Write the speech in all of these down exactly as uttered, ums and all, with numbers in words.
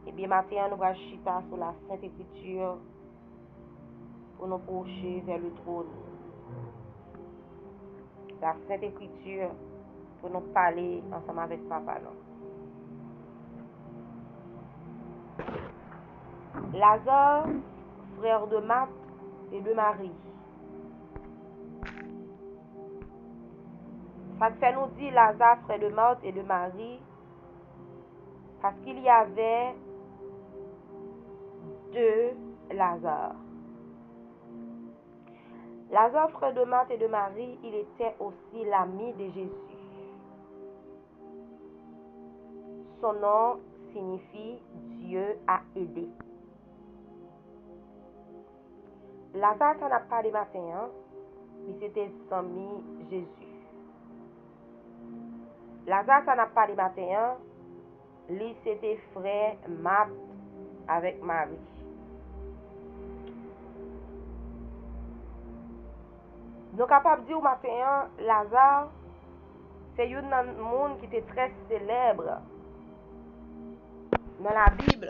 Ebyen, maten an, nou pral chita sou la Sent Ekriti pou nou pwoche vè le twòn. La Sent Ekriti pou nou pale ansanm avèk Papa nou. Lazare, frère de Marthe et de Marie. Sa k fè nou di Lazare, frère de Marthe et de Marie, parce qu'il y avait deux Lazare. Lazare, frère de Marthe et de Marie, il était aussi l'ami de Jésus. Son nom signifie Dieu a aidé. Lazare sa n ap pale maten an, li se te zanmi Jezi. Lazare sa n ap pale maten an, li se te frè Mat avèk Mari. Nou kapab di w maten an, Lazare se youn nan moun ki te trè selèb nan Labib.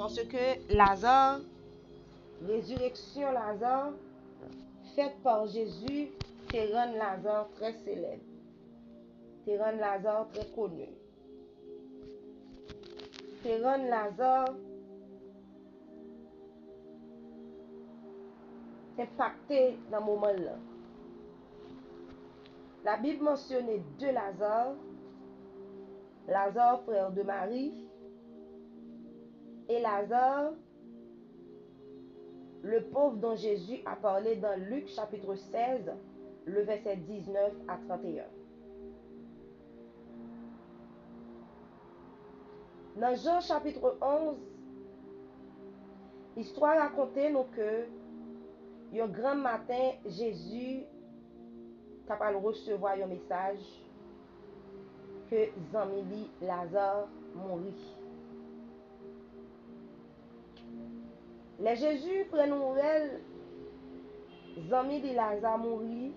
Paske Lazare, rezireksyon Lazare, fèt pa Jezi, te rann Lazare trè selèb, te rann Lazare trè koni, te rann Lazare enpakte nan moman l lan. Labib mansyone de Lazare, Lazare, frère de Marie, et Lazare, le pauvre dont Jésus a parlé dans Luc chapitre seize, le verset dix-neuf à trente et un. Nan Jan chapitre onze, istwa rakonte nou ke yon granm maten, Jezi ta pral resevwa yon mesaj ke zanmi li Lazare mouri. Lè Jezi pran nouvèl zanmi li Lazare mouri,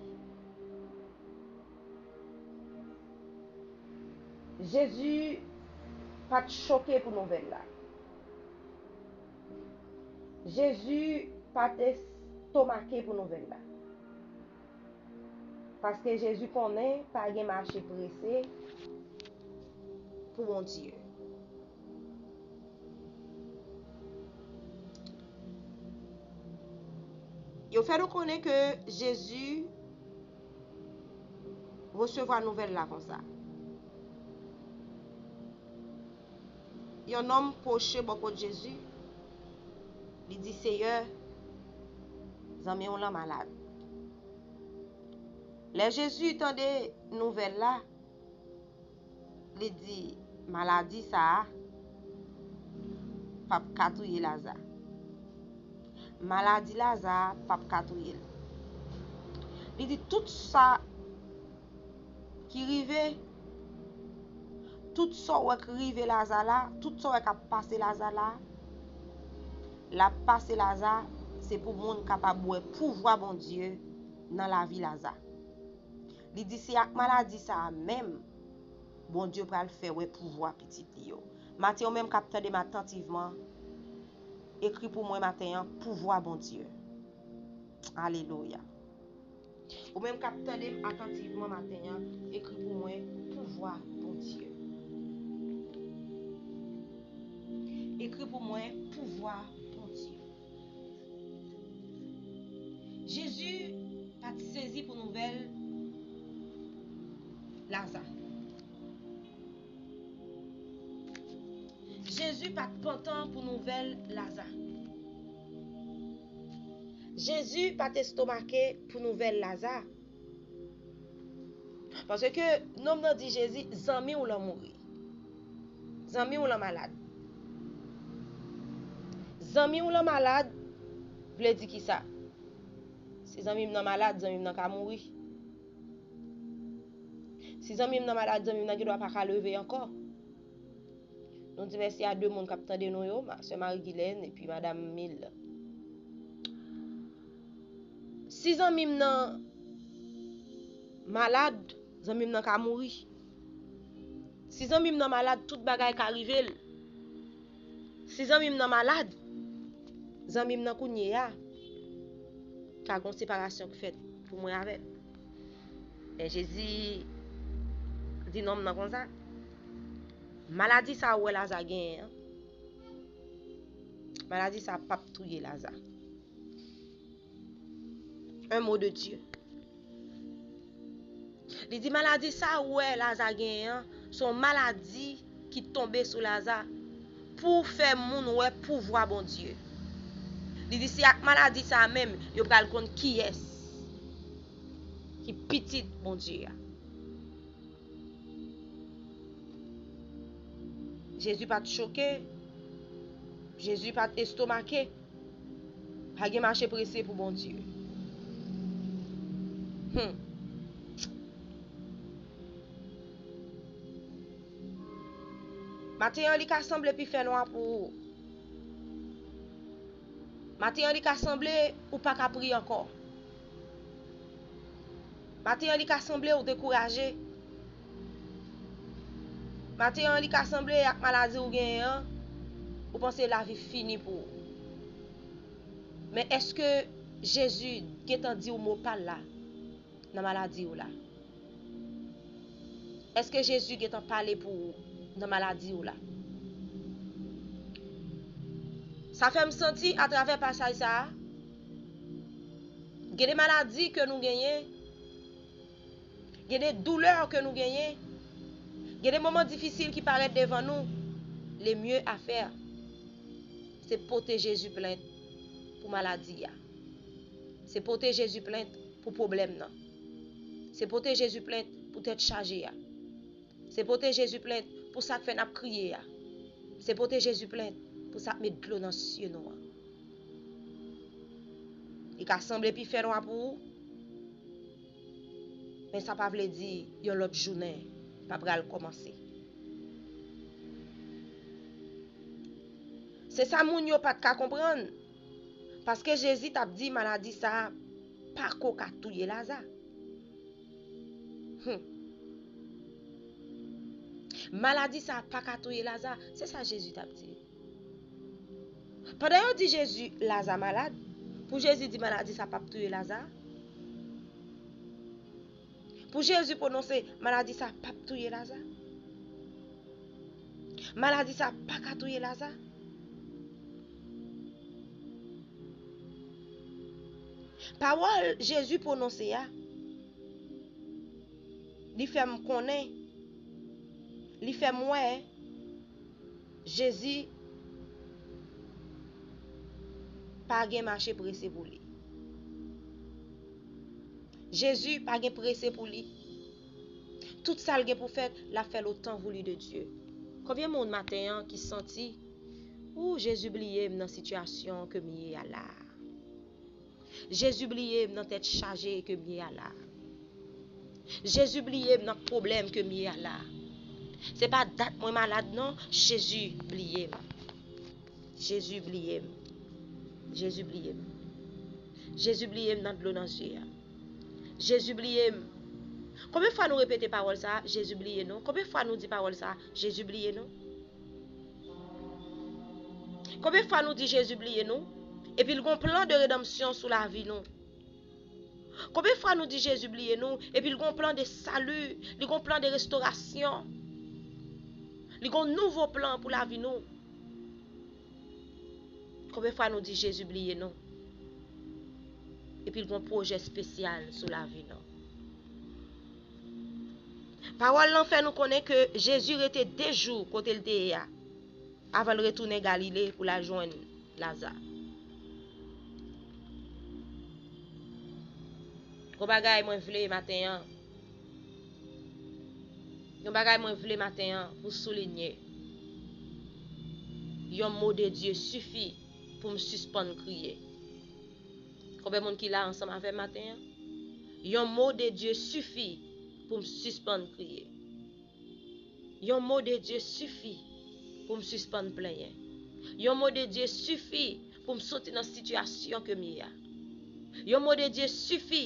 Jezi pa t choke pou nouvèl la. Jezi pa t estomake pou nouvèl la. Paske Jezi konnen pa gen mache prese pou Bondye. Yo fè nou konnen ke Jezi resevwa nouvèl la konsa. Yon nonm pwoche bò kot Jezi, li di, Seyè, zanmi w lan malad. Lè Jezi tande nouvèl la, li di, maladi sa a p ap ka touye Laza. Maladi Laza a p ap ka touye l. Li di, tout sa ki rive, tout sa w wè k rive Laza la, tout sa w wè k ap pase Laza la, l ap pase Laza, se pou moun kapab wè pouvwa Bondye nan lavi Laza. Li di, se ak maladi sa a menm, Bondye pral fè wè pouvwa pitit li yo. Maten, ou menm k ap tande m atantivman, ekri pou mwen maten an, pouvwa Bondye. Alelouya. Ou menm k ap tande m atantivman maten an, ekri pou mwen, pouvwa Bondye. Ekri pou mwen, pouvwa Bondye. Jezi pa t sezi pou nouvèl Laza. Jezi pa t pantan pou nouvèl Laza. Jezi pa t estomake pou nouvèl Laza. Paske nonm nan di Jezi, zanmi w lan mouri. Zanmi w lan malad. Zanmi w lan malad vle di kisa? Si zanmi m nan malad, zanmi m nan ka mouri. Si zanmi m nan malad, zanmi m nan gendwa pa ka leve ankò. Nou di mèsi a de moun k ap tande nou yo, ma-, sè Marie Guilaine epi madam Mille. Si zanmi m nan malad, zanmi m nan ka mouri. Si zanmi m nan malad, tout bagay ka rive l. Si zanmi m nan malad, zanmi m nan kounye a, ka gon separasyon k fèt pou mwen avè l. Men Jezi di nonm nan konsa, maladi sa ou wè Laza genyen an, maladi sa p ap touye Laza. Un mot de Dieu. Li di maladi sa ou wè Laza genyen an, se yon maladi ki tonbe sou Laza pou fè moun wè pouvwa Bondye. Li di se ak maladi sa menm yo pral konn kiyès ki pitit Bondye a. Jezi pa t choke. Jezi pa t estomake. Pa gen mache prese pou Bondye. Hmm. Maten an, li ka sanble pi fè nwa pou ou. Maten an, li ka sanble ou pa ka priye ankò. Maten an, li ka sanble ou dekouraje. Maten an, li ka sanble ak maladi ou genyen an, ou panse lavi fini pou ou. Men èske Jezi gentan di w mo pa l la nan maladi w la? Èske Jezi gentan pale pou ou nan maladi w la? Sa fè m santi atravè pasaj sa a, gen de maladi ke nou genyen, gen de doulè ke nou genyen, gen de moman difisil ki parèt devan nou, le mieux à faire, se pote Jezi plent pou maladi a. Se pote Jezi plent pou pwoblèm nan. Se pote Jezi plent pou tèt chaje a. Se pote Jezi plent pou sa k fè n ap kriye a. Se pote Jezi plent pou sa k met dlo nan zye nou an. Li ka sanble pi fè nwa pou ou, men sa pa vle di yon lòt jounen pa pral kòmanse. Se sa moun yo pa t ka konprann, paske Jezi t ap di maladi sa a pa ko ka touye Laza. Hmm. Maladi sa a pa ka touye Laza, se sa Jezi t ap di. Pandan yo di Jezi Laza malad, pou Jezi di maladi sa p ap touye Laza? Pou Jezi pwononse maladi sa p ap touye Laza? Maladi sa pa ka touye Laza? Pawòl Jezi pwononse a, li fè m konnen, li fè m wè, Jezi pa gen mache prese pou li. Jezi pa gen prese pou li. Tout sa l gen pou fè, l ap fè l au temps voulu de Dieu. Konbyen moun maten an ki santi, ou, Jezi bliye m nan sitiyasyon ke m ye a la a? Jezi bliye m nan tèt chaje ke m ye a la. Jezi bliye m nan pwoblèm ke m ye a la. Se pa dat mwen malad non, Jezi bliye m. Jezi bliye m. Jezi bliye m. Jezi bliye m nan dlo nan zye a. Jezi bliye m. Konbyen fwa nou repete pawòl sa a? Jezi bliye nou. Konbyen fwa nou di pawòl sa a? Jezi bliye nou. Konbyen fwa nou di Jezi bliye nou, epi l gon plan de redanmsyon sou lavi nou? Konbyen fwa nou di Jezi bliye nou, epi l gon plan de sali, li gon plan de restorasyon, li gon nouvo plan pou lavi nou? Konbyen fwa nou di Jezi bliye nou, epi l gon pwojè espesyal sou lavi nou? Pawòl lan fè nou konnen ke Jezi rete de jou kote l te ye a, avan l retounen Galile pou l al jwenn Laza. Yon bagay mwen vle maten an, yon bagay mwen vle maten an pou soulinye, yon mo de Dye sifi pou m sispann kriye. Konbyen moun ki la ansanm avè m maten an? Yon mo de Dye sifi pou m sispann kriye. Yon mo de Dye sifi pou m sispann plenyen. Yon mo de Dye sifi pou m soti nan sitiyasyon ke m ye a. Yon mo de Dye sifi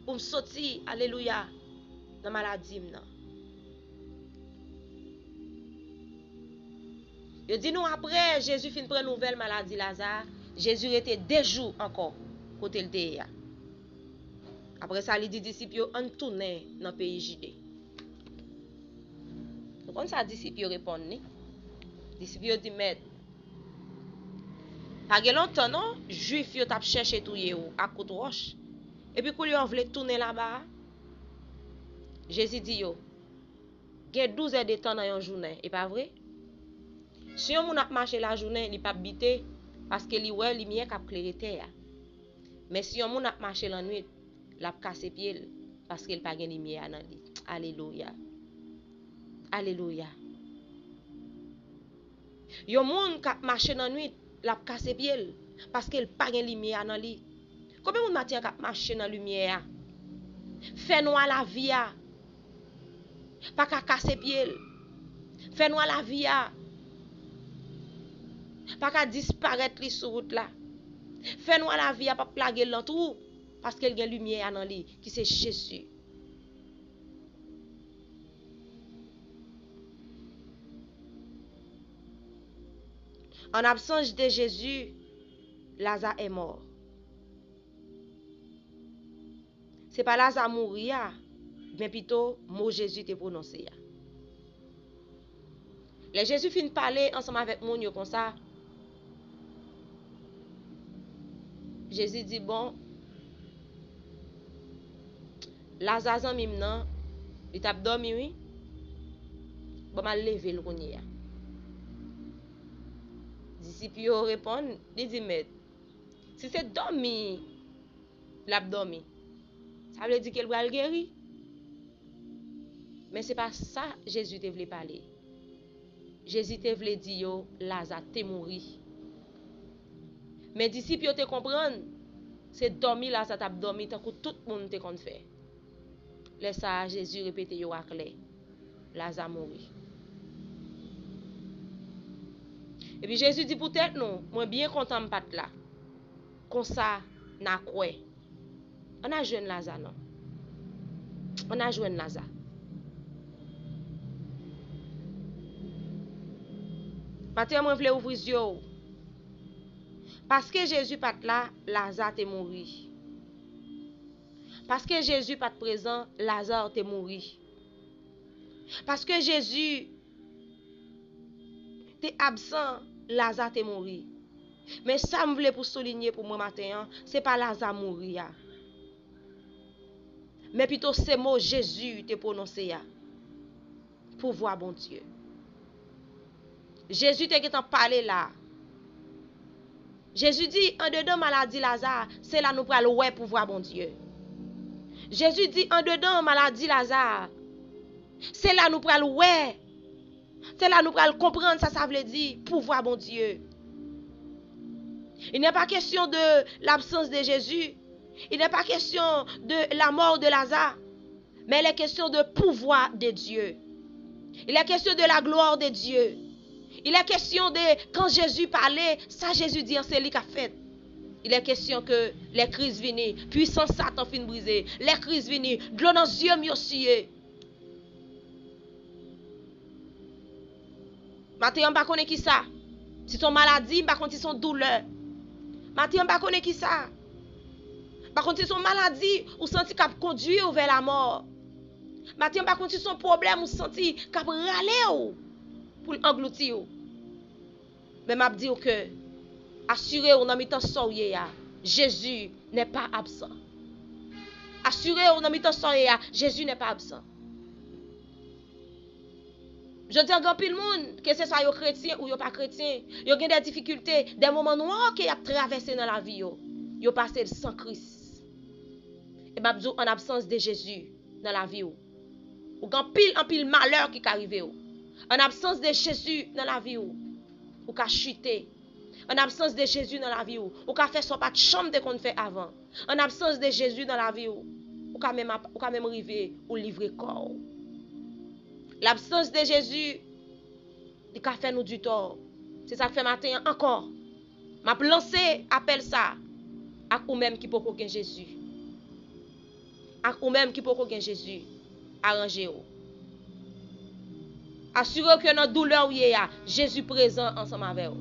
pou m soti, alelouya, nan maladi m nan. Yo di nou apre Jezi fin pran nouvèl maladi Laza, Jezi rete de jou ankò kote l te ye a. Apre sa, li di disip yo, ann tounen nan peyi Jide. Nou konn sa disip yo reponn li? Disip yo di, Mèt, pa gen lontan non, Jwif yo t ap chèche touye w ak kout wòch, epi koulye a w vle tounen laba a? Jezi di yo, gen douz èdtan nan yon jounen, e pa vre? Si yon moun ap mache lajounen, li p ap bite, paske li wè limyè k ap klere tè a. Men si yon moun ap mache lannwit, l ap kase pye l, paske l pa gen limyè a nan li. Alelouya. Alelouya. Yon moun k ap mache nan nwit, l ap kase pye l, paske l pa gen limyè a nan li. Konbyen moun maten an k ap mache nan limyè a? Fènwa lavi a pa ka kase pye l. Fènwa lavi a pa ka disparèt li sou wout la. Fènwa lavi a p ap lage l nan twou, paske l gen limyè a nan li, ki se Jezi. En absence de Jésus, Lazare est mort. Se pa Laza mouri a, men pito mo Jezi te pwononse a. Lè Jezi fin pale ansanm avèk moun yo konsa, Jezi di, bon, Laza zanmi m nan, li t ap dòmi wi. Bon, m al leve l kounye a. Disip yo reponn, li di, Mèt, si se dòmi l ap dòmi, sa vle di ke l pral geri. Men se pa sa Jezi te vle pale. Jezi te vle di yo Laza te mouri. Men disip yo te konprann se dòmi Laza t ap dòmi tankou tout moun te konn fè. Lè sa a, Jezi repete yo aklè, Laza mouri. Epi Jezi di, poutèt nou, mwen byen kontan m pa t la. Konsa, n a kwè. Ann al jwenn Laza non. Ann al jwenn Laza. Maten an, mwen vle ouvri zye w. Paske Jezi pa t la, Laza te mouri. Paske Jezi pa t prezan, Laza te mouri. Paske Jezi te absan, Laza te mouri. Men sa m vle pou soulinye pou mwen maten an, se pa Laza mouri a. Men pito se mo Jezi te pwononse a. Pouvwa Bondye. Jezi te gentan pale la. Jezi di, andedan maladi Laza, se la nou pral wè pouvwa Bondye. Jezi di, andedan maladi Laza, se la nou pral wè. Se la nou pral konprann sa sa vle di, pouvwa Bondye. Il n'est pas question de l'absence de Jésus. Il n'est pas question de la mort de Lazare. Mais il est question de pouvoir de Dieu. Il est question de la gloire de Dieu. Il est question de, kan Jezi pale, sa Jezi di an, se li k ap fèt. Il est question que lè Kris vini, pwisans Satan fin brize. Lè Kris vini, dlo nan zye m yo siye. Maten an, m pa konnen ki sa. Si se yon maladi, m pa konn si se yon doulè. Maten an, m pa konnen ki sa. M pa konn si se yon maladi ou santi k ap kondui w vè lamò. Maten an, m pa konn si se yon pwoblèm ou santi k ap rale w pou l anglouti w. Men m ap di w ke, asire w nan mitan sa w ye a, Jezi n'est pas absent. Asire w nan mitan sa w ye a, Jezi n'est pas absent. Jodi a, gen anpil moun, keseswa yo kretyen ou yo pa kretyen, yo gen de difikilte, de moman nwa ke y ap travèse nan lavi yo. Yo pase l san Kris. E m ap di w, an absans de Jezi nan lavi w, ou gen anpil, anpil malè ki ka rive w. An absans de Jezi nan lavi w, ou ka chite. An absans de Jezi nan lavi w, ou ka fè sa w pa t janm te konn fè avan. An absans de Jezi nan lavi w, ou ka menm ap, ou ka menm rive ou livre kò w. Labsans de Jezi, li ka fè nou ditò. Se sa k fè maten an ankò, m ap lanse apèl sa ak ou menm ki poko gen Jezi. Ak ou menm ki poko gen Jezi, aranje w. Asire w ke nan doulè w ye a, Jezi prezan ansanm avè w.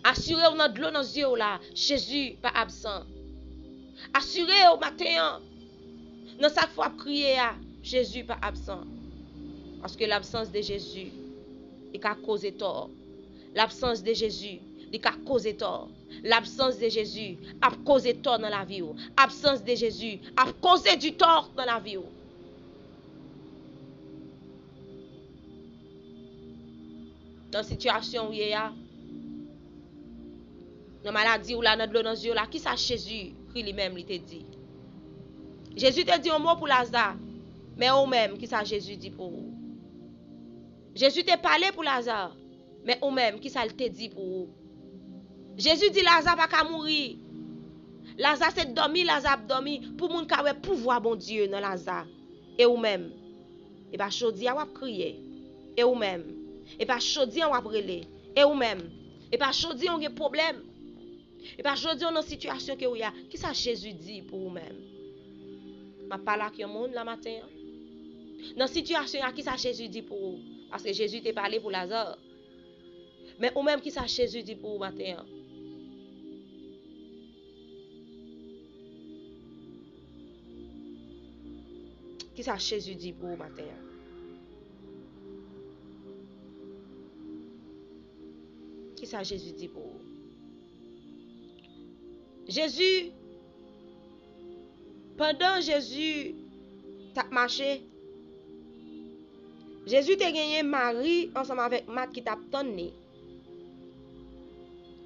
Asire w nan dlo nan zye w la, Jezi pa absan. Asire w maten an, nan sa k fè w ap kriye a, Jezi pa absan. Paske labsans de Jezi, li ka koze tò. Labsans de Jezi, li ka koze tò. Labsans de Jezi ap koze tò nan lavi w. Absans de Jezi ap koze di tò nan lavi w. Nan sitiyasyon w ye a, nan maladi w la, nan dlo nan zye w la, kisa Jezi kri li menm li te di? Jezi te di yon mo pou Laza, men ou menm, kisa Jezi di pou ou? Jezi te pale pou Laza, men ou menm, kisa l te di pou ou? Jezi di Laza pa ka mouri. Laza se dòmi, Laza ap dòmi, pou moun ka wè pouvwa Bondye nan Laza. E ou menm? E pa jodi a w ap kriye. E ou menm? E pa jodi a w ap rele. E ou menm? E pa jodi a w gen pwoblèm. E pa jodi a w nan sitiyasyon ke w ye a. Kisa Jezi di pou ou menm? M ap pale ak yon moun la maten an. Nan sitiyasyon a, kisa Jezi di pou ou? Paske Jezi te pale pou Laza. Men ou menm, kisa Jezi di pou ou maten an? Kisa Jezi di pou ou maten an? Kisa Jezi di pou ou? Jezi, pandan Jezi t ap mache, Jezi te genyen Mari ansanm avèk Mat ki t ap tann li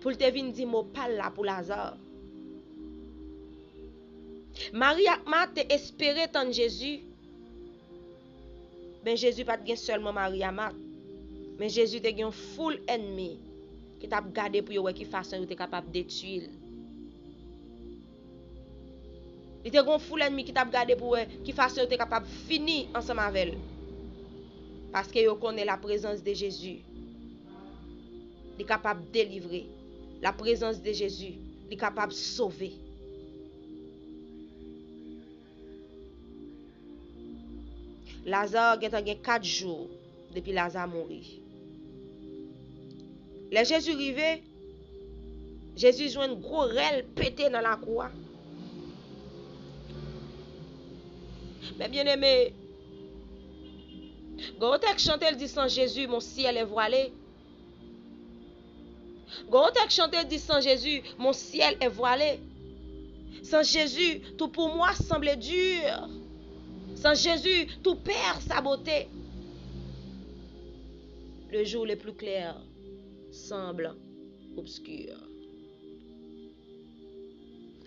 pou l te vin di mo pa l la pou Laza. Mari ak Mat te espere tann Jezi, men Jezi pa t gen sèlman Mari a Mat, men Jezi te gen yon foul ènmi ki t ap gade pou yo wè ki fason yo te kapab detwi l. Li te gen yon foul ènmi ki t ap gade pou wè ki fason yo te kapab fini ansanm avè l. Paske yo konnen laprezans de Jezi, li kapab delivre. Laprezans de Jezi, li kapab sove. Laza gentan gen kat jou depi Laza mouri. Lè Jezi rive, Jezi jwenn gwo rèl pete nan lakou a. Men byeneme, gen yon tèks chante, l di, Sans Jésus, mon ciel est voilé. Gen yon tèks chante, di, Sans Jésus, mon ciel est voilé. Sans Jésus, tout pour moi semble dur. Sans Jésus, tout perd sa beauté. Le jour le plus clair semble obscur.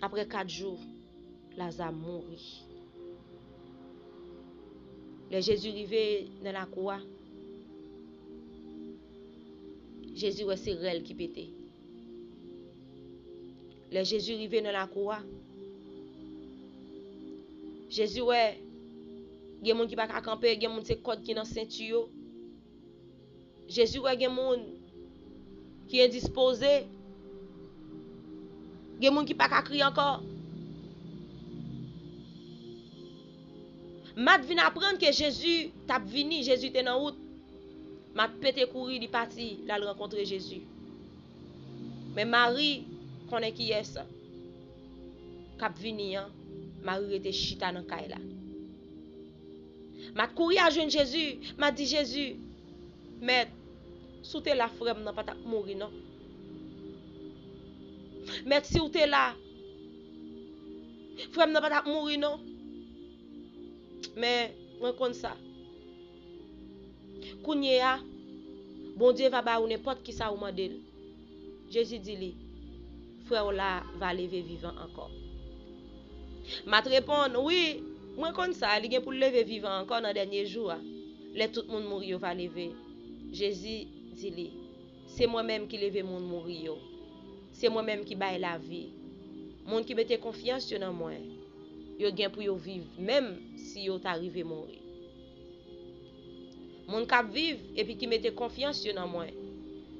Apre kat jou, Laza mouri. Lè Jezi rive nan lakou a, Jezi wè se rèl ki pete. Lè Jezi rive nan lakou a, Jezi wè gen moun ki pa ka kanpe, gen moun se kòd ki nan senti yo. Jezi wè gen moun ki endispoze, gen moun ki pa ka kriye ankò. Mat vin aprann ke Jezi t ap vini, Jezi te nan wout. Mat pete kouri, li pati, l al rankontre Jezi. Men Mari konnen kiyès k ap vini an, Mari rete chita nan kay la. Mat kouri al jwenn Jezi, Mat di Jezi, Mèt, si w te la, frè m nan pa t ap mouri non. Mèt, si w te la, frè m nan pa t ap mouri non. Men, mwen konn sa. Kounye a, Bondye va ba ou nenpòt kisa ou mande l. Jezi di li, frè w la va leve vivan ankò. Mat reponn, wi, mwen konn sa, li gen pou l leve vivan ankò nan dènye jou a, lè tout moun mouri yo va leve. Jezi di li, se mwen menm ki leve moun mouri yo. Se mwen menm ki bay lavi. Moun ki mete konfyans yo nan mwen, yo gen pou yo viv, menm si yo ta rive mouri. Moun k ap viv epi ki mete konfyans yo nan mwen,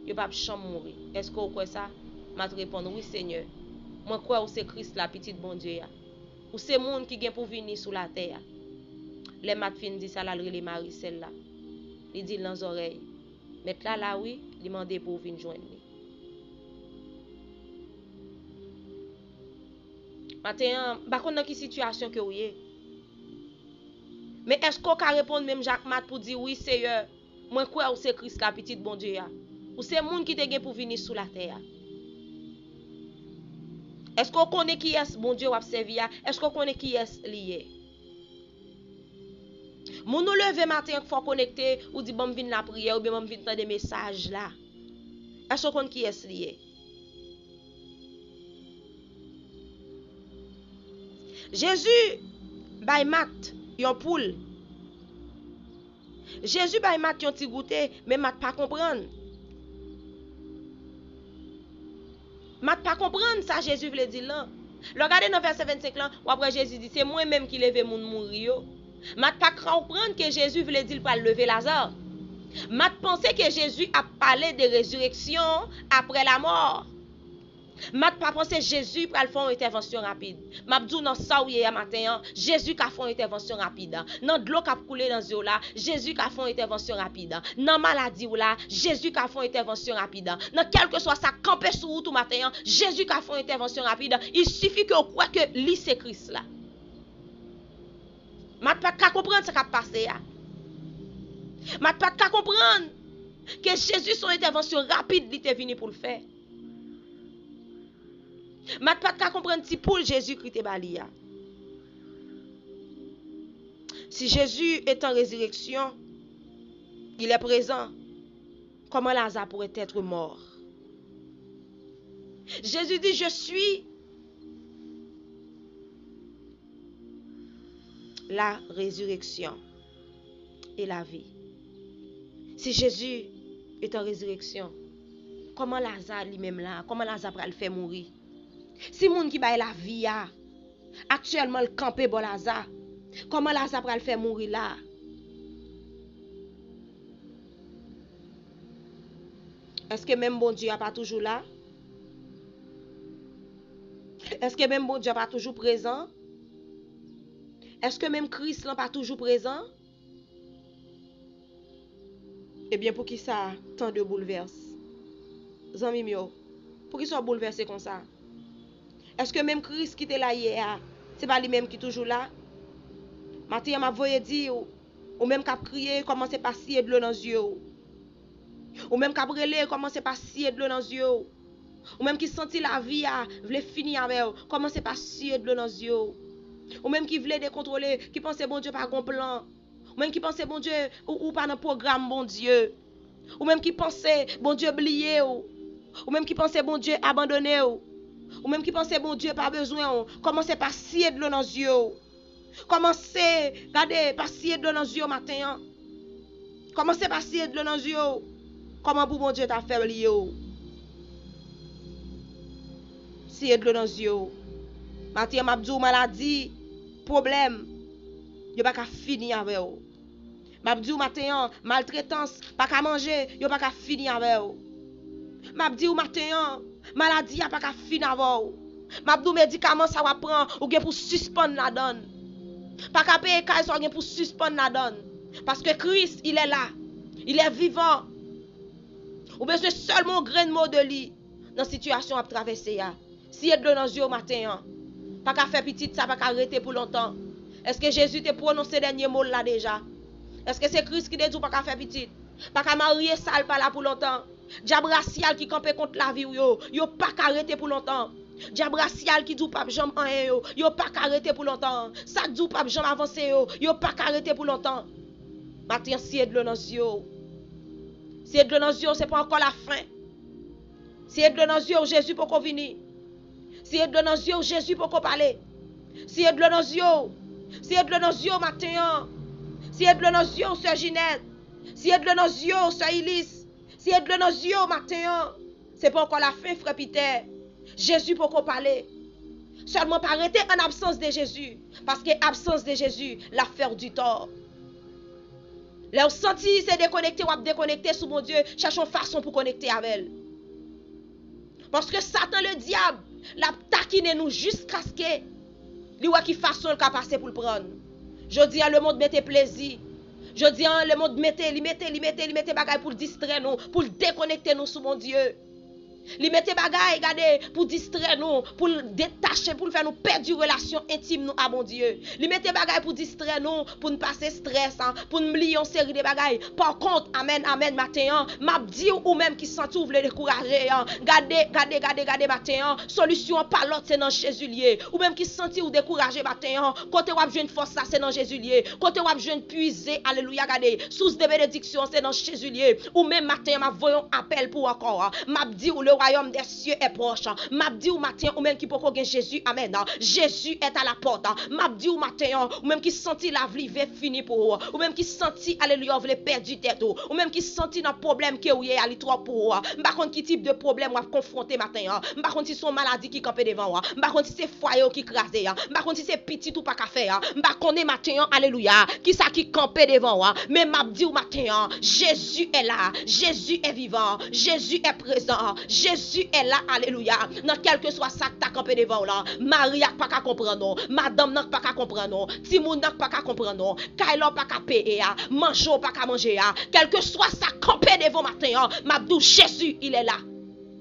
yo p ap janm mouri. Èske w kwè sa? Mat reponn, wi, Senyè. Mwen kwè ou se Kris la, Pitit Bondye a. Ou se moun ki gen pou vini sou latè a. Lè Mat fin di sa, l al rele Mari, sè l la. Li di l nan zòrèy, "Mèt la la wi, li mande pou w vin jwenn li." Maten an, m pa konn nan ki sitiyasyon ke w ye. Men èske w ka reponn menm jan ak Mat pou di, "Wi, Seyè, mwen kwè ou se Kris la, Pitit Bondye a. Ou se moun ki te gen pou vini sou latè a." Èske w konnen kiyès Bondye w ap sèvi a? Èske w konnen kiyès li ye? Moun ou leve maten an k fè w konekte, ou di, "Ban m vin lapriyè," oubyen, "Ban m vin tande mesaj la." Èske w konn kiyès li ye? Jezi bay Mat yon poul. Jezi bay Mat yon ti goute, men Mat pa konprann. Mat pa konprann sa Jezi vle di l lan. Lè w gade nan vèsè vennsenk lan, w ap wè Jezi di, "Se mwen menm ki leve moun mouri yo." Mat pa konprann ke Jezi vle di l pral leve Laza. Mat panse ke Jezi ap pale de rezireksyon apre lamò. Mat pa panse Jezi pral fè yon entèvansyon rapid. M ap di w nan sa w ye a maten an, Jezi ka fè yon entèvansyon rapid. Nan dlo k ap koule nan zye w la, Jezi ka fè yon entèvansyon rapid. Nan maladi w la, Jezi ka fè yon entèvansyon rapid. Nan kèlkeswa sa k kanpe sou wout ou maten an, Jezi ka fè yon entèvansyon rapid. Il sifi ke w kwè ke li se Kris la. Mat pa t ka konprann sa k ap pase a. Mat pa t ka konprann ke Jezi se yon entèvansyon rapid li te vini pou l fè. Mat pa t ka konprann ti poul Jezikri te ba li a. Si Jésus est en résurrection, il est présent, comment Lazare pourrait être mort? Jésus dit, "Je suis la résurrection et la vie." Si Jésus est en résurrection, kòman Laza li menm la, kòman Laza pral fè mouri? Si moun ki bay lavi a, aktyèlman l kanpe bò Laza, kòman Laza pral fè mouri la? Èske menm Bondye a pa toujou la? Èske menm Bondye a pa toujou prezan? Èske menm Kris lan pa toujou prezan? Ebyen, poukisa tan de boulvès? Zanmi m yo, poukisa w boulvèse konsa? Èske menm Kris ki te la yè a, se pa li menm ki toujou la? Maten an, m ap voye di w, ou menm k ap kriye, kòmanse pa siye dlo nan zye w. Ou menm k ap rele, kòmanse pa siye dlo nan zye w. Ou menm ki santi lavi a vle fini avè w, kòmanse pa siye dlo nan zye w. Ou menm ki vle dekontwole, ki panse Bondye pa gon plan. Ou menm ki panse Bondye, ou, ou pa nan pwogram Bondye. Ou menm ki panse Bondye bliye w. Ou menm ki panse Bondye abandone w. Ou menm ki panse Bondye pa bezwen w, kòmanse pa siye dlo nan zye w. Kòmanse, gade, pa siye dlo nan zye w maten an. Kòmanse pa siye dlo nan zye w. Kòman pou Bondye ta fè bliye w? Siye dlo nan zye w. Maten an, m ap di w, maladi, pwoblèm, yo pa ka fini avè w. M ap di w maten an, maltretans, pa ka manje, yo pa ka fini avè w. M ap di w maten an, maladi a pa ka fin avè w. M ap di w medikaman sa w ap pran, ou gen pou sispann ladan l. Pa ka peye kay sa, ou gen pou sispann ladan l. Paske Kris, il est là. Il est vivant. Ou bezwen sèlman yon grenn mo de li nan sitiyasyon w ap travèse a. Siye dlo nan zye w maten an. Pa ka fè pitit, sa pa ka rete pou lontan. Èske Jezi te pwononse dènye mo l la deja? Èske se Kris ki te di w pa ka fè pitit? Pa ka marye sa, l pa la pou lontan. Dyab rasyal ki kanpe kont lavi w yo, yo pa ka rete pou lontan. Dyab rasyal ki di w p ap janm anyen yo, yo pa ka rete pou lontan. Sa k di w p ap janm avanse yo, yo pa ka rete pou lontan. Maten an, siye dlo nan zye w. Siye dlo nan zye w, se pa ankò lafen. Siye dlo nan zye w, Jezi poko vini. Siye dlo nan zye w, Jezi poko pale. Siye dlo nan zye w. Siye dlo nan zye w maten an. Siye dlo nan zye w, sè Jinèt. Siye dlo nan zye w, sè Ilis. Siye dlo nan zye w maten an. Se pa ankò lafen, frè Pitè. Jezi poko pale. Sèlman pa rete an absans de Jezi, paske absans de Jezi, l ap fè w di tò. Lè w santi se dekonekte w ap dekonekte sou Bondye, chèche yon fason pou konekte avè l. Paske Satan, le dyab, l ap takinen nou jiskaske li wè ki fason l ka pase pou l pran n. Jodi a, lemonn mete plezi, Jodi a, lemonn mete, li mete, li mete, li mete bagay pou l distrè nou, pou l dekonekte nou sou Bondye. Li mete bagay, gade, pou distrè nou, pou l detache, pou l fè nou pèdi relasyon entim nou a Bondye. Li mete bagay pou distrè nou, pou n pase estrès, an, pou n bliye yon seri de bagay. Pa kont, amèn, amèn, maten an, m ap di w, ou menm ki santi w vle dekouraje, an, gade, gade, gade, gade maten an, solisyon an pa lòt, se nan Jezi l ye. Ou menm ki santi w dekouraje maten an, kote w ap jwenn fòs la, se nan Jezi l ye. Kote w ap jwenn pwize, alelouya, gade, sous de benediksyon, se nan Jezi l ye. Ou menm maten an, m ap voye yon apèl pou w ankò. M ap di w, le royaume des cieux est proche. M ap di w maten an, ou menm ki poko gen Jezi, amèn. Jezi est à la porte. M ap di w maten an, ou menm ki santi lavi vle fini pou ou. Ou menm ki santi, alelouya, w vle pèdi tèt ou. Ou menm ki santi nan pwoblèm ke w ye a, li twòp pou ou. M pa konn ki tip de pwoblèm w ap konfwonte maten an. M pa konn si se yon maladi ki kanpe devan w. M pa konn si se fwaye w ki kraze a. M pa konn si se pitit ou pa ka fè a. M pa konnen maten an, alelouya, kisa ki kanpe devan w an. Men m ap di w maten an, Jezi est là, Jezi est vivant, Jezi est présent, Jezi est là, alelouya. Nan kèlkeswa sa k ta kanpe devan w lan, mari a k pa ka konprann ou, madanm nan k pa ka konprann ou, timoun nan k pa ka konprann ou, kay la w pa ka peye a, manje w pa ka manje a, kèlkeswa sa k kanpe devan w maten an, m ap di w, Jezi, il est là.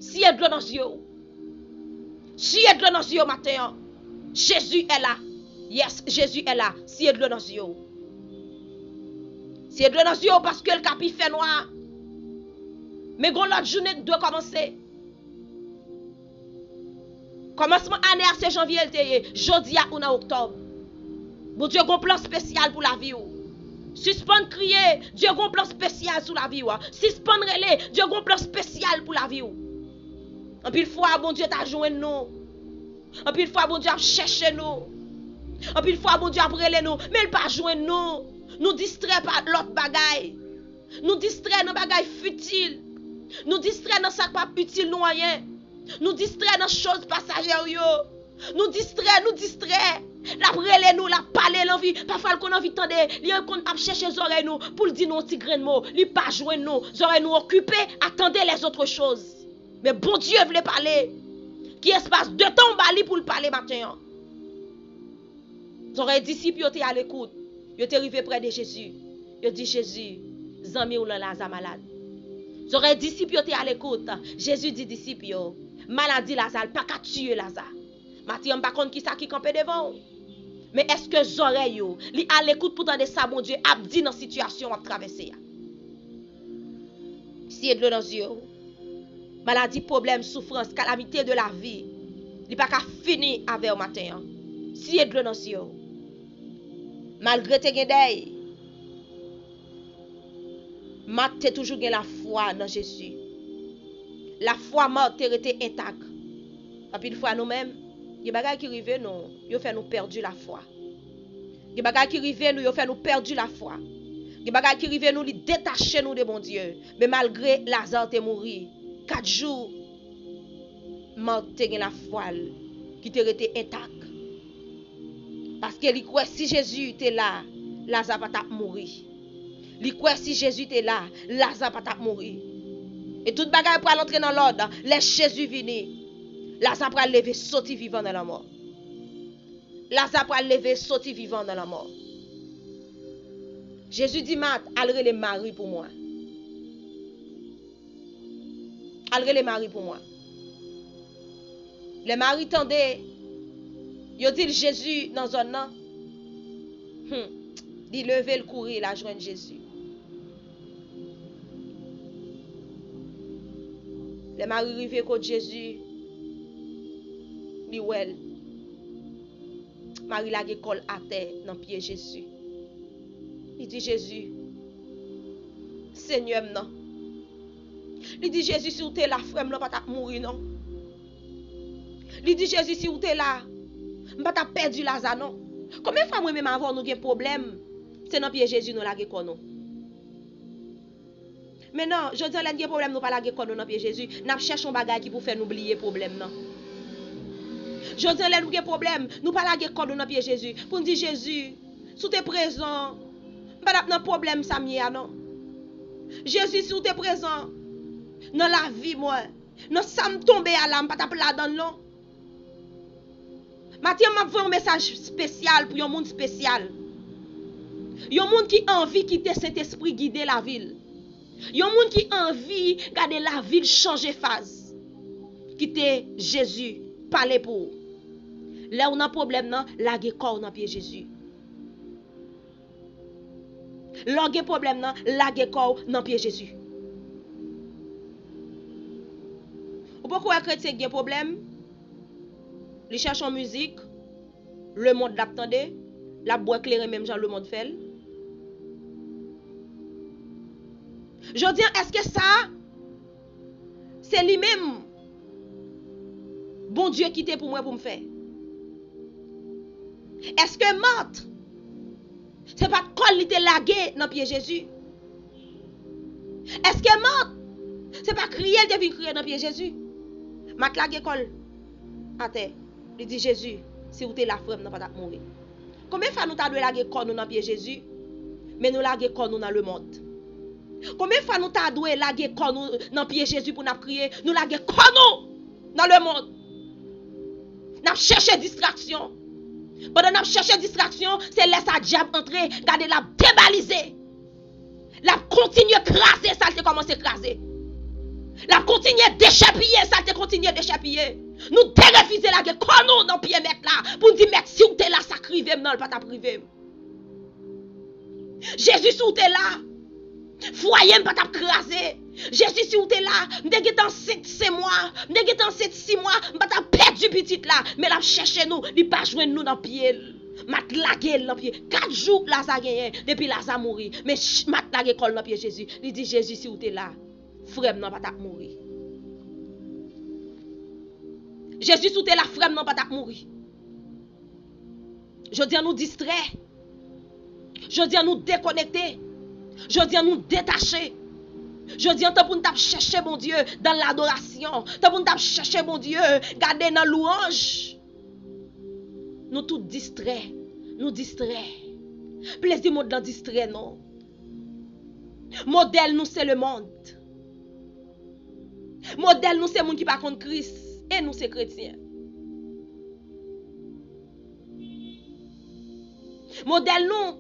Siye dlo nan zye w. Siye dlo nan zye w maten an. Jezi est là. Yes, Jezi est là. Siye dlo nan zye w. Siye dlo nan zye w paske l ka pi fè nwa. Men gon lòt jounen k dwe kòmanse. Kòmansman ane a se janvye l te ye. Jodi a ou nan oktòb. Bondye gon plan espesyal pou lavi w. Sispann kriye, Dye gon plan espesyal sou lavi w. Sispann rele, Dye gon plan espesyal pou lavi w. Anpil fwa, Bondye ta jwenn nou. Anpil fwa, Bondye ap chèche nou. Anpil fwa, Bondye ap rele nou, men l pa jwenn nou. Nou distrè pa lòt bagay. Nou distrè nan bagay fitil. Nou distrè nan sa k p ap itil nou anyen. Nou distrè nan choz pasajè yo. Nou distrè, nou distrè. L ap rele nou, l ap pale, l anvi, pafwa l konn anvi tande. Li konn ap chèche zòrèy nou pou l di nou yon ti grenn mo. Li pa jwenn nou. Zòrèy nou okipe à tande les autres choses. Men Bondye vle pale. Ki espas de tan w ba li pou l pale maten an? Zòrèy disip yo te alekout. Yo te rive prè de Jezi. Yo di Jezi, zanmi w lan Laza malad. Zòrèy disip yo te alekout. Jezi di disip yo, maladi Laza pa ka tiye Laza. Maten an, m pa konn kisa ki kanpe devan w. Men èske zòrèy ou, li alekout pou tande sa Bondye ap di nan sitiyasyon w ap travèse a? Siye dlo nan zye w. Maladi, pwoblèm, soufrans, kalamite de lavi, li pa ka fini avè w maten an. Siye dlo nan zye w. Malgre te gen dèy, Mat te toujou gen lafwa nan Jezi. Lafwa Mat te rete entak. Anpil fwa nou menm, gen bagay ki rive nou, yo fè nou pèdi lafwa. Gen bagay ki rive nou, yo fè nou pèdi lafwa. Gen bagay ki rive nou, li detache nou de Bondye. Men malgre Laza te mouri, kat jou, Mat te gen lafwa l ki te rete entak. Paske li kwè si Jezi te la, Laza pa t ap mouri. Li kwè si Jezi te la, Laza pa t ap mouri. E tout bagay pral antre nan lòd. Lè Jezi vini, Laza pral leve soti vivan nan lanmò. Laza pral leve soti vivan nan lanmò. Jezi di Mat, al rele Mari pou mwen. Al rele Mari pou mwen. Lè Mari tande yo di l Jezi nan zòn nan, hmm, li leve l kouri, l al jwenn Jezi. Lè Mari rive kot Jezi, li wè l. Mari lage kò l atè nan pye Jezi. Li di Jezi, Senyè m nan. Li di Jezi, si w te la, frè m nan pa t ap mouri non. Li di Jezi, si w te la, m pa t ap pèdi Laza non. Konbyen fwa mwen menm avè w nou gen pwoblèm, se nan pye Jezi nou lage kò nou. Men non, jodi a lè n gen pwoblèm, nou pa lage kò nou nan pye Jezi, n ap chèche yon bagay ki pou fè nou bliye pwoblèm nan. Jodi a lè nou gen pwoblèm, nou pa lage kò nou nan pye Jezi, pou n di Jezi, si w te prezan, m pa t ap nan pwoblèm sa m ye a non. Jezi, si w te prezan nan lavi mwen, nan sa m tonbe a la, m pa t ap ladan l non. Maten an, m ap voye yon mesaj espesyal pou yon moun espesyal. Yon moun ki anvi kite Sentespri gide lavi l. Yon moun ki anvi gade lavi l chanje faz. Kite Jezi pale pou ou. Lè w nan pwoblèm nan, lage kò w nan pye Jezi. Lè w gen pwoblèm nan, lage kò w nan pye Jezi. Ou poko wè kretyen ki gen pwoblèm? Li chèche yon mizik, lemonn l ap tande, l ap bwè kleren menm jan lemonn fè l. Jodi a, èske sa, se li menm Bondye kite pou mwen pou m fè? Èske Mat, se pa t kò l li te lage nan pye Jezi? Èske Mat, se pa kriye l te vin kriye nan pye Jezi? Mat lage kò l atè. Li di, Jezi, si w te la, frè m nan pa t ap mouri. Konbyen fwa nou ta dwe lage kò nou nan pye Jezi, men nou lage kò nou nan lemonn? Konbyen fwa nou ta dwe lage kò nou nan pye Jezi pou n ap kriye, nou lage kò nou nan lemonn? N ap chèche distraksyon. Pandan n ap chèche distraksyon, se lè sa dyab antre, gade l ap debalize. L ap kontinye kraze sa l te kòmanse kraze. L ap kontinye dechèpiye sa l te kontinye dechèpiye. Nou derefize lage kò nou nan pye Mèt la pou n di, Mèt, si w te la, sa k rive m nan, l pa t ap rive m. Jezi, si w te la, fwaye m pa t ap kraze. Jezi, si w te la, m te gentan ansent senk mwa, m te gentan ansent sis mwa, m pa t ap pèdi pitit la. Men l ap chèche nou, li pa jwenn nou nan pye l. Mat lage l nan pye. Kat jou Laza genyen depi Laza mouri. Men ch- Mat lage kò l nan pye Jezi. Li di, Jezi, si w te la, frè m nan pa t ap mouri. Jezi, si w te la, frè m nan pa t ap mouri. Jodi a nou distrè. Jodi a nou dekonekte. Jodi a nou detache. Jodi a, tan pou n t ap chèche Bondye dan ladorasyon, tan pou n t ap chèche Bondye gade nan lwanj, nou tout distrè. Nou distrè. Plezi mond lan distrè nou. Modèl nou se lemonn. Modèl nou se moun ki pa konn Kris. E nou se kretyen. Modèl nou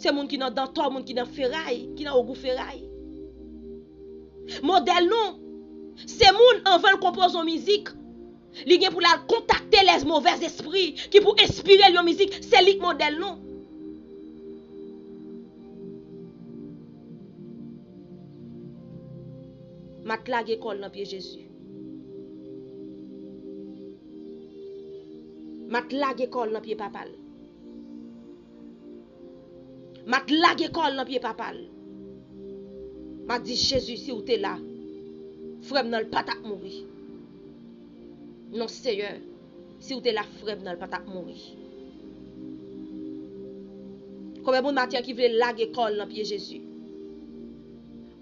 se moun ki nan dantò, moun ki nan feray, ki nan ogou feray. Modèl nou se moun, anvan l konpoze yon mizik, li gen pou l al kontakte lè movèz espri ki pou enspire l yon mizik. Se li k modèl nou. Mat lage kò l nan pye Jezi. Mat lage kò l nan pye papa l. Mat lage kò l nan pye papa l. Mat di, Jezi, si w te la, frè m nan, l pa t ap mouri. Non, Seyè, si w te la, frè m nan, l pa t ap mouri. Konbyen moun maten an ki vle lage kò l nan pye Jezi?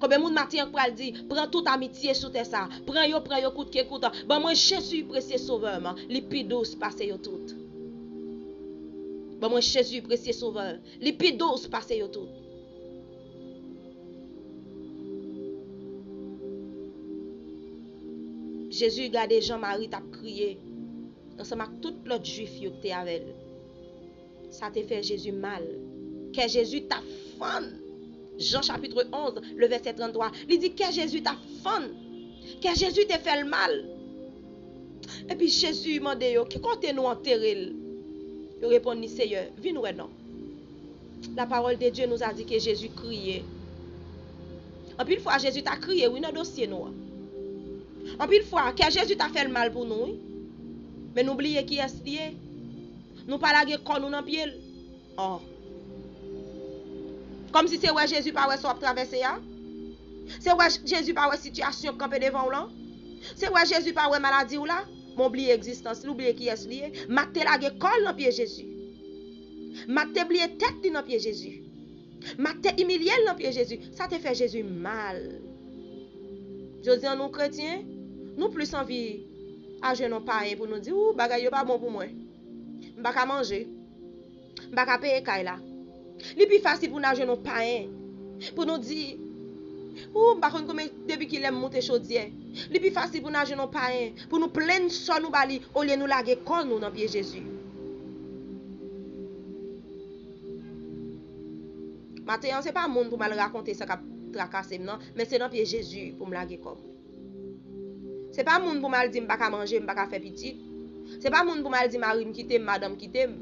Konbyen moun maten an k pral di, pran tout amitye sou tè sa, pran yo, pran yo kout ke kout, ban mwen Jezi, presye Sovè m, li pi dous pase yo tout. Ban mwen Jezi, presye Sovè, li pi dous pase yo tout. Jezi gade jan Mari t ap kriye ansanm ak tout lòt Jwif yo ki te avè l. Sa te fè Jezi mal. Kè Jezi t ap fann. Jan chapit onz, le vèsè tranntwa, li di kè Jezi t ap fann. Kè Jezi te fè l mal. Epi Jezi mande yo, ki kote nou antere l? Yo reponn li, Seyè, vin wè non. La parole de Dieu nous a dit que Jésus criait. Anpil fwa, Jezi ta kriye, wi, nan dosye nou an. Anpil fwa, kè Jezi ta fè l mal pou nou, wi. Men nou bliye kiyès li ye. Nou pa lage kò nou nan pye l. Oh. Kòmsi se wè Jezi pa wè sa w ap travèse a? Se wè Jezi pa wè sitiyasyon k kanpe devan w lan? Se wè Jezi pa wè maladi w la? Men w bliye egzistans li, w bliye kiyès li ye. Mat te lage kò l nan pye Jezi. Mat te bliye tèt li nan pye Jezi. Mat te imilye l nan pye Jezi. Sa te fè Jezi mal. Jodi a, nou kretyen, nou plis anvi al jwenn yon payen pou nou di, ou, bagay yo pa bon pou mwen. M pa ka manje. M pa ka peye kay la. Li pi fasil pou n al jwenn yon payen pou nou di, ou, m pa konn konbyen, depi kilè m moute chodyè. Li pi fasil pou n al jwenn yon payen pou nou plenn sò nou ba li, olye nou lage kò nou nan pye Jezi. Maten an, se pa moun pou m al rakonte sa k ap trakase m nan, men se nan pye Jezi pou m lage kò m. Se pa moun pou m al di m pa ka manje, m pa ka fè pitit. Se pa moun pou m al di mari m kite m, madanm kite m.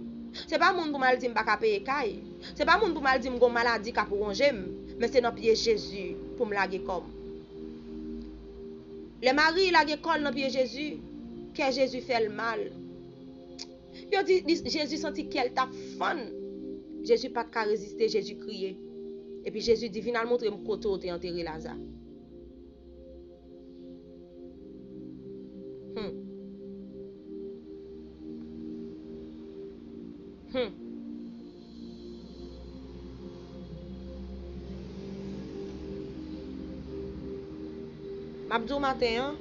Se pa moun pou m al di m pa ka peye kay. Se pa moun pou m al di m gon maladi k ap wonje m, men se nan pye Jezi pou m lage kò m. Lè Mari lage kò l nan pye Jezi, kè Jezi fè l mal. Yo di, li, Jezi santi kè l t ap fann. Jezi pa t ka reziste, Jezi kriye. Epi Jezi di, vin al montre m kote w te antere Laza. Hmm. Hmm. M ap di w maten an,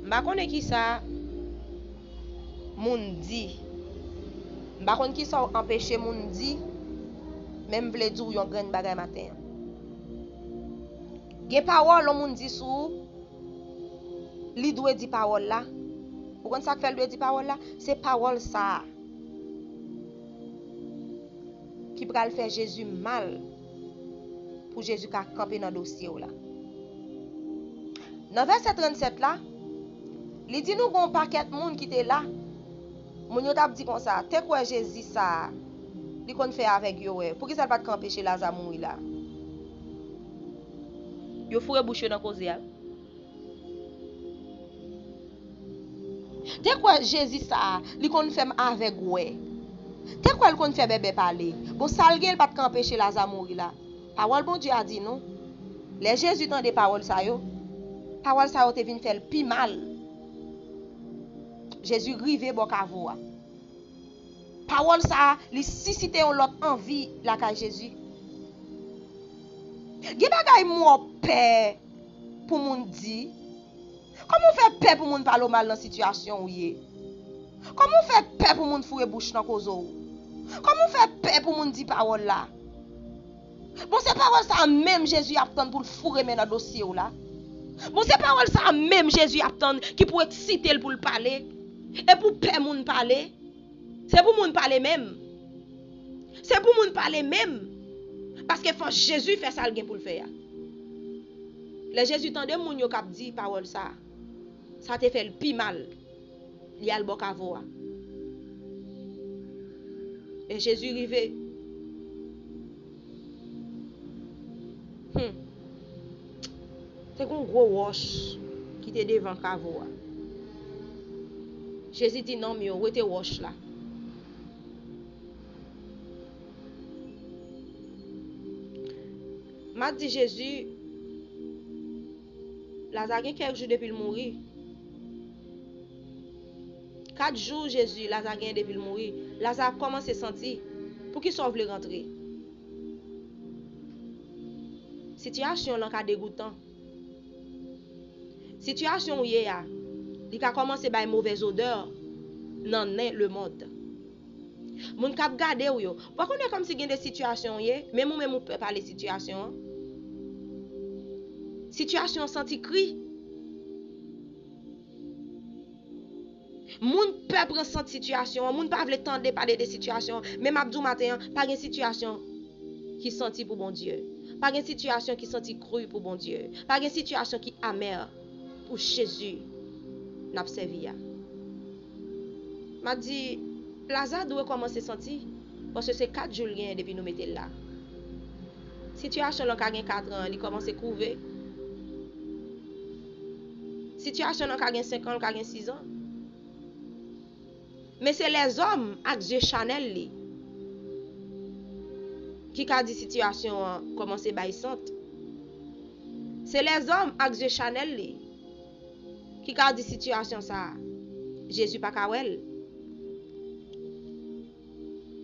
m pa konnen kisa moun di. M pa konn kisa w anpeche moun di, men m vle di w yon grenn bagay maten an. Gen pawòl yon moun di sou ou, li dwe di pawòl la. Ou konn sa k fè l dwe di pawòl la? Se pawòl sa a ki pral fè Jezi mal pou Jezi ka kanpe nan dosye w la. Nan vèsè trannsèt la, li di nou gon pakèt moun ki te la. Moun yo t ap di konsa, te kwè Jezi sa a, li konn fè avèg yo wè. Poukisa l pa t ka anpeche Laza mouri la? Yo foure bouch yo nan koze a. Te kwè Jezi sa a, li konn fè m avèg wè. Te kwè l konn fè bèbè pale. Bon, sa l gen, l pa t ka anpeche Laza mouri la. Pawòl Bondye a di nou, lè Jezi tande pawòl sa yo, pawòl sa yo te vin fè l pi mal. Jezi rive bò kavo a. Pawòl sa a, li sisite yon lòt anvi lakay Jezi. Gen bagay m wè w pè pou moun di. Kòman w fè pè pou moun pale w mal nan sitiyasyon w ye? Kòman w fè pè pou moun foure bouch nan koze w? Kòman w fè pè pou moun di pawòl la? Bon, se pawòl sa a menm Jezi ap tann pou l foure men nan dosye w la. Bon, se pawòl sa a menm Jezi ap tann ki pou eksite l pou l pale. E pou pè moun pale. Se pou moun pale menm. Se pou moun pale menm. Paske fòk Jezi fè sa l gen pou l fè a. Lè Jezi tande moun yo k ap di pawòl sa a, sa te fè l pi mal. Li al bò kavo a. E Jezi rive. Hmm. Te gon gwo wòch ki te devan kavo a. Jezi di nonm yo, wete wòch la. Mat di Jezi, Laza gen kèk jou depi l mouri. Kat jou Jezi, Laza gen depi l mouri. Laza ap kòmanse santi. Poukisa w vle rantre? Sitiyasyon w lan ka degoutan. Sitiyasyon w ye a, li ka kòmanse bay movèz odè nan nen lemonn. Moun k ap gade w yo, w pa konnen kòmsi gen de sitiyasyon w ye, menm ou menm ou pè pale sitiyasyon an. Sitiyasyon an santi kri. Moun pè pran sant sitiyasyon an, moun pa vle tande pale de sitiyasyon an. Men m ap di w maten an, pa gen sitiyasyon ki santi pou Bondye. Pa gen sitiyasyon ki santi kri pou Bondye. Pa gen sitiyasyon ki amè pou Jezi n ap sèvi a. M ap di, Laza dwe kòmanse santi, paske se kat jou l genyen depi nou mete l la. Sitiyasyon lan ka gen kat an, li kòmanse kouve. Sitiyasyon lan ka gen senk an, l ka gen sis an. Men se lèzòm ak zye chanèl li ki ka di sitiyasyon an kòmanse bay sant. Se lèzòm ak zye chanèl li ki ka di sitiyasyon sa a, Jezi pa ka wè l.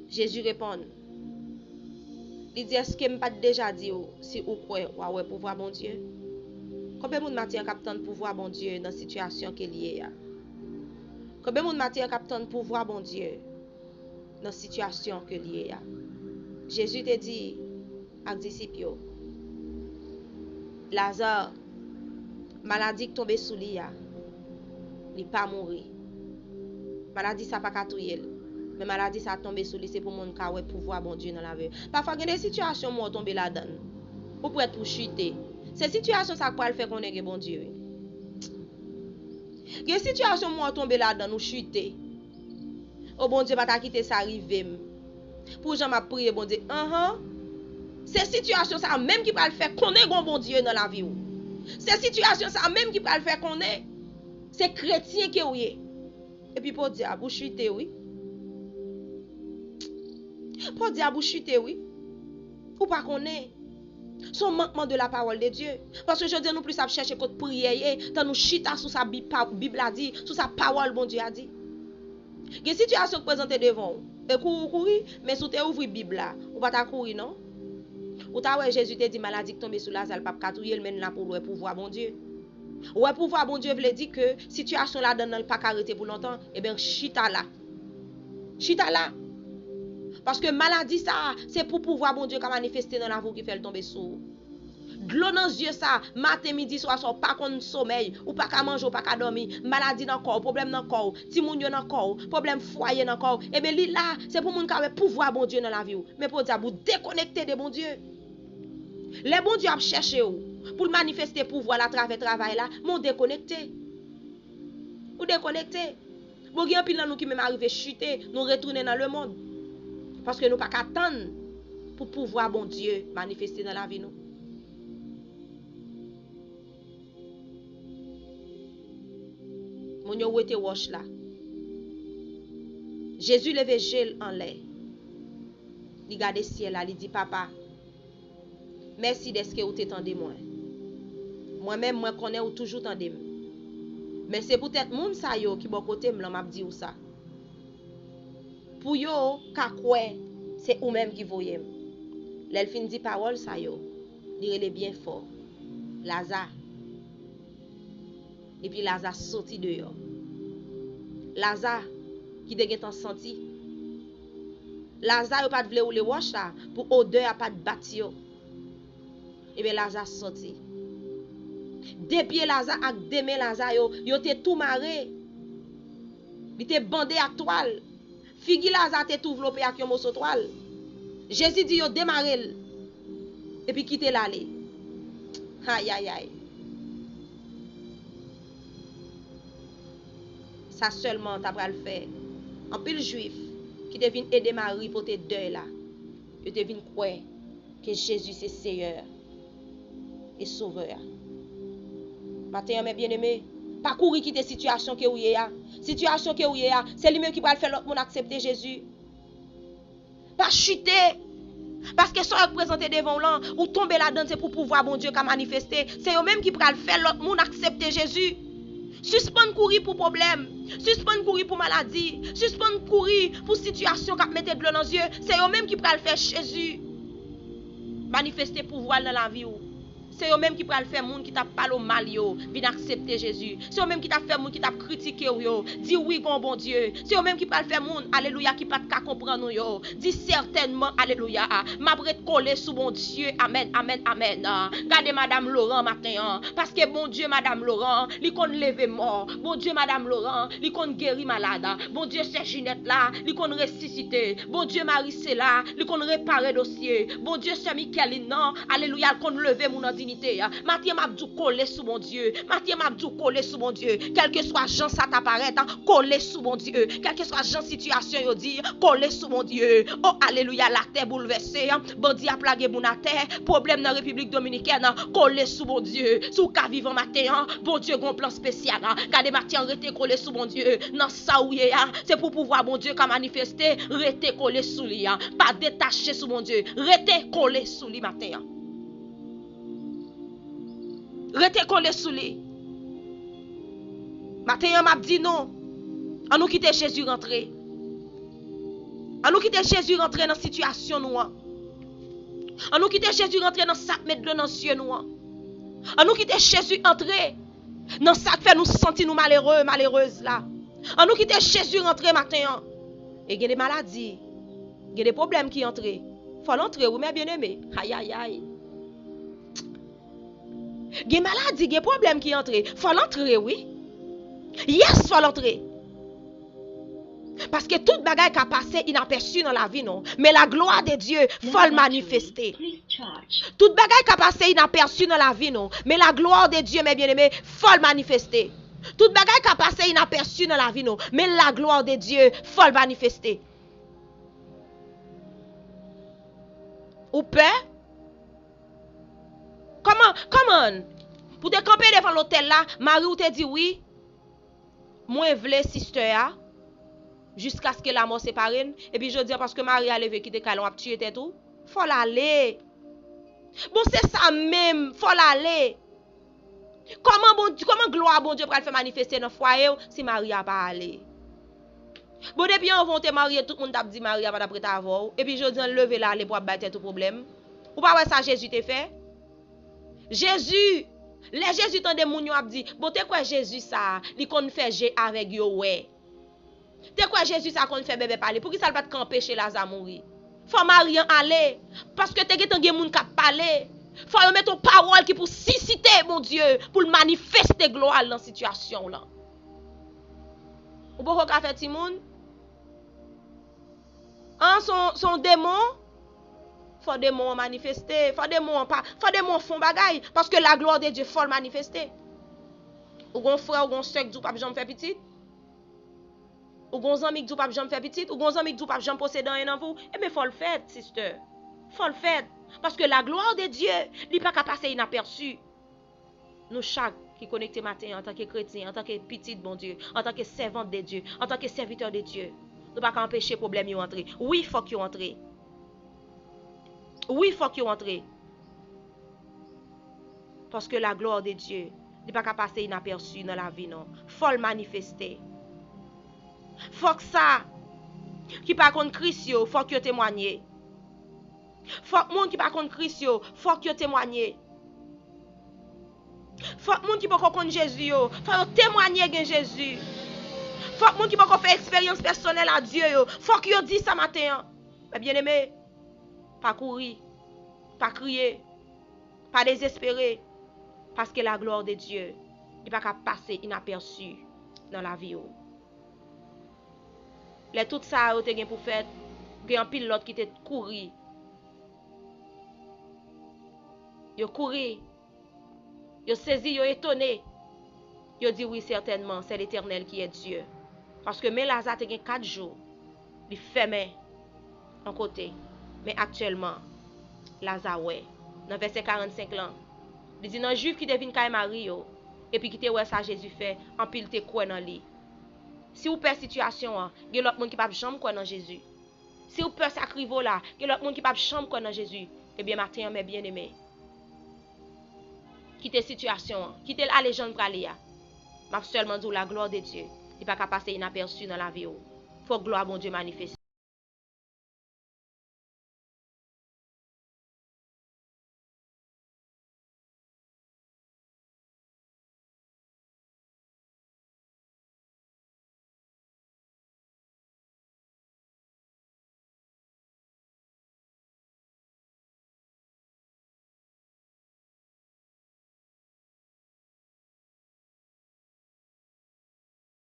Jezi reponn, li di, èske m pa t deja di w, si ou kwè, w a wè pouvwa Bondye? Konbyen moun maten an k ap tann pouvwa Bondye nan sitiyasyon ke l ye a? Konbyen moun maten an k ap tann pouvwa Bondye nan sitiyasyon ke l ye a? Jezi te di ak disip yo, Laza, maladi k tonbe sou li a, li pa mouri. Maladi sa pa ka touye l. Men maladi sa tonbe sou li, se pou moun ka wè pouvwa Bondye nan lavi yo. Pafwa, gen de sitiyasyon moun tonbe ladan l. Ou prèt pou chite. Se sitiyasyon sa k pral fè konnen gen Bondye, wi. Gen sitiyasyon moun tonbe ladan l, ou chite. O Bondye, pa ta kite sa rive m. Pou jan m ap priye Bondye, anhan. Se sitiyasyon sa menm ki pral fè konnen gen Bondye nan lavi w. Se sitiyasyon sa menm ki pral fè konnen se kretyen ke w ye. Epi podyab, ou chite, wi. Podyab, ou chite, wi. Ou pa konnen. Se yon mankman de la parole de Dieu. Paske jodi a nou plis ap chèche kot priyè ye, tan nou chita sou sa Bib, pa, Bib la di, sou sa pawòl Bondye a di. Gen sitiyasyon k prezante devan w. E kouri ou kouri, men si w te ouvri Bib la, ou pa ta kouri non. Ou ta wè Jezi te di maladi k tonbe sou Laza, l p ap ka touye l, men l la pou l wè pouvwa Bondye. Wè pouvwa Bondye vle di ke sitiyasyon ladan nan l pa ka rete pou lontan, ebyen chita la. Chita la. Paske maladi sa a, se pou pouvwa Bondye ka manifeste nan lavi w ki fè l tonbe sou ou. Dlo nan zye sa, maten, midi, swa, sa w pa konn somèy, ou pa ka manje, ou pa ka dòmi, maladi nan kò w, pwoblèm nan kò w, timoun yo nan kò w, pwoblèm fwaye nan kò w, ebyen li la, se pou moun ka wè pouvwa Bondye nan lavi w. Men podyab ou dekonekte de Bondye. Lè Bondye ap chèche w pou l manifeste pouvwa l atravè travay la, men w dekonekte. Ou dekonekte. Bon, gen anpil nan nou ki menm arive chite, nou retounen nan lemonn. Paske nou pa ka tann pou pouvwa Bondye manifeste nan lavi nou. Moun yo wete wòch la. Jezi leve je l anlè. Li gade syèl la, li di, Papa, mèsi dèske ou te tande mwen. Mwen menm, mwen konnen ou toujou tande m. Men se poutèt moun sa yo ki bò kote m lan m ap di w sa. Pou yo ka kwè se ou menm ki voye m. Lè l fin di pawòl sa yo, li rele byen fò, Laza. Epi Laza soti deyò. Laza ki te gentan santi. Laza yo pa t vle woule wòch la pou odè a pa t bat yo. Ebyen, Laza soti. De pye Laza ak de men Laza yo, yo te tou mare. Li te bande ak twal. Figi Laza te tou vlope ak yon moso twal. Jezi di yo demare l, epi kite l ale. Ayayay. Sa sèlman ta pral fè anpil Jwif ki te vin ede Mari pote dèy la, yo te vin kwè ke Jezi se Seyè e Sovè a. Maten an, men byeneme, pa kouri kite sitiyasyon ke ou ye a. Sitiyasyon ke ou ye a, se li menm ki pral fè lòt moun aksepte Jezi. Pa chite. Paske sa yo prezante devan w lan, ou tonbe ladan l, se pou pouvwa Bondye ka manifeste. Se yo menm ki pral fè lòt moun aksepte Jezi. Sispann kouri pou pwoblèm. Sispann kouri pou maladi. Sispann kouri pou sitiyasyon k ap mete dlo nan zye. Se yo menm ki pral fè Jezi manifeste pouvwa l nan lavi w. Se yo menm ki pral fè moun ki t ap pale w mal yo vin aksepte Jezi. Se yo menm ki t ap fè moun ki t ap kritike w yo di wi gen yon Bondye. Se yo menm ki pral fè moun, alelouya, ki pa t ka konprann ou yo di sètènman, alelouya, m ap ret kole sou Bondye. Amèn, amèn, amèn. Gade madanm Loran maten an, paske Bondye madanm Loran, li konn leve mò. Bondye madanm Loran, li konn geri malad. Bondye sè Jinèt la, li konn resisite. Bondye Marise la, li konn repare dosye. Bondye sè Mikèlin nan, alelouya, l konn leve moun an diyite. Maten m ap di w kole sou Bondye. Maten m ap di w kole sou Bondye. Kèlkeswa jan sa ta parèt, kole sou Bondye. Kèlkeswa jan sitiyasyon yo di, kole sou Bondye. O, alelouya, latè boulvèse. Bandi ap lage moun atè. Pwoblèm nan Repiblik Dominikèn, kole sou Bondye. Si w ka vivan maten an, Bondye gon plan espesyal. Gade maten an, rete kole sou Bondye. Nan sa ou ye a, se pou pouvwa Bondye ka manifeste. Rete kole sou li a. Pa detache sou Bondye. Rete kole sou li maten an. Rete kole sou li. Maten an, m ap di nou, annou kite Jezi rantre. Annou kite Jezi rantre nan sitiyasyon nou an. Annou kite Jezi rantre nan sa k met dlo nan zye nou an. Annou kite Jezi antre nan sa k fè nou santi nou malere, malerez la. Annou kite Jezi rantre maten an. E gen de maladi, gen de pwoblèm ki antre. Fò l antre, wi, mè byeneme. Ayayay. Gen maladi, gen pwoblèm ki antre. Fò l antre, wi. Yes, fò l antre. Paske tout bagay ka pase inapèsi nan lavi nou, men la gloire de Dieu, fò l manifeste. Tout bagay ka pase inapèsi nan lavi nou, men la gloire de Dieu, mes bien-aimés, fò l manifeste. Tout bagay ka pase inapèsi nan lavi nou, men la gloire de Dieu, fò l manifeste. Ou pè? Kòman, kòman? Pou te kanpe devan lotèl la, mari w te di wi, mwen vle sister a, jiskaske lamò separe n, epi jodi a paske mari a leve kite kay la, w ap tiye tèt ou? Fò l ale. Bon, se sa menm, fò l ale. Kòman Bondye, kòman glwa Bondye pral fè manifeste nan fwaye w si mari a pa ale? Bon, depi anvan w te marye, tout moun t ap di mari a pa t ap ret avè w. Epi jodi an, l leve l ale pou ap bay tèt ou pwoblèm. Ou pa wè sa Jezi te fè? Jezi, lè Jezi tande moun yo ap di, bon, te kwè Jezi sa a, li konn fè je avèg yo wè. Te kwè Jezi sa konn fè bèbè pale. Poukisa l pa t ka anpeche Laza mouri? Fò mari an ale. Paske te gentan gen moun k ap pale. Fò yo mete yon pawòl ki pou sisite Bondye, pou l manifeste glwa l nan sitiyasyon w lan. Ou poko ka fè timoun? An, se yon, se yon demon? Fò demon an manifeste. Fò demon an pa, fò demon an fè yon bagay. Paske la gloire de Dieu, fò l manifeste. Ou gon frè, ou gon sè k di w p ap janm fè pitit? Ou gon zanmi k di w p ap janm fè pitit? Ou gon zanmi k di w p ap janm posede anyen nan vi w? Ebyen, fò l fèt, sister. Fò l fèt. Paske la gloire de Dieu, li pa ka pase inapèsi. Nou chak ki konekte maten an, antanke kretyen, antanke pitit Bondye, antanke sèvant de Dieu, antanke sèvitè de Dieu, nou pa ka anpeche pwoblèm yo antre. Wi, fòk yo antre. Wi, fòk yo antre. Paske la gloire de Dieu, li pa ka pase inapèsi nan lavi nou. Fò l manifeste. Fòk sa ki pa konn Kris yo, fòk yo temwanye. Fòk moun ki pa konn Kris yo, fòk yo temwanye. Fòk moun ki poko konn Jezi yo, fò yo temwanye gen Jezi. Fòk moun ki poko fè eksperyans pèsonèl a Dye yo, fòk yo di sa maten an. Mes bien-aimés, pa kouri, pa kriye, pa dezespere, paske la gloire de Dieu, li pa ka pase inapèsi nan lavi w. Lè tout sa yo te gen pou fèt, gen anpil lòt ki te kouri. Yo kouri. Yo sezi, yo etone. Yo di, wi, sètènman, c'est l'Éternel qui est Dieu. Paske men Laza te gen kat jou, li fèmen yon kote. Men aktyèlman, Laza wè. Nan vèsè karannsenk lan, li di, nan Jwif ki te vin kay Mari yo, epi ki te wè sa Jezi fè, anpil te kwè nan li. Si w pè sitiyasyon an, gen lòt moun ki p ap janm kwè nan Jezi. Si w pè sa k rive w la, gen lòt moun ki p ap janm kwè nan Jezi. Ebyen, maten an, mes bien-aimés, kite sitiyasyon an, kite l ale jan l prale a. M ap sèlman di w, la gloire de Dieu, li pa ka pase inapèsi nan lavi w. Fòk glwa Bondye manifeste.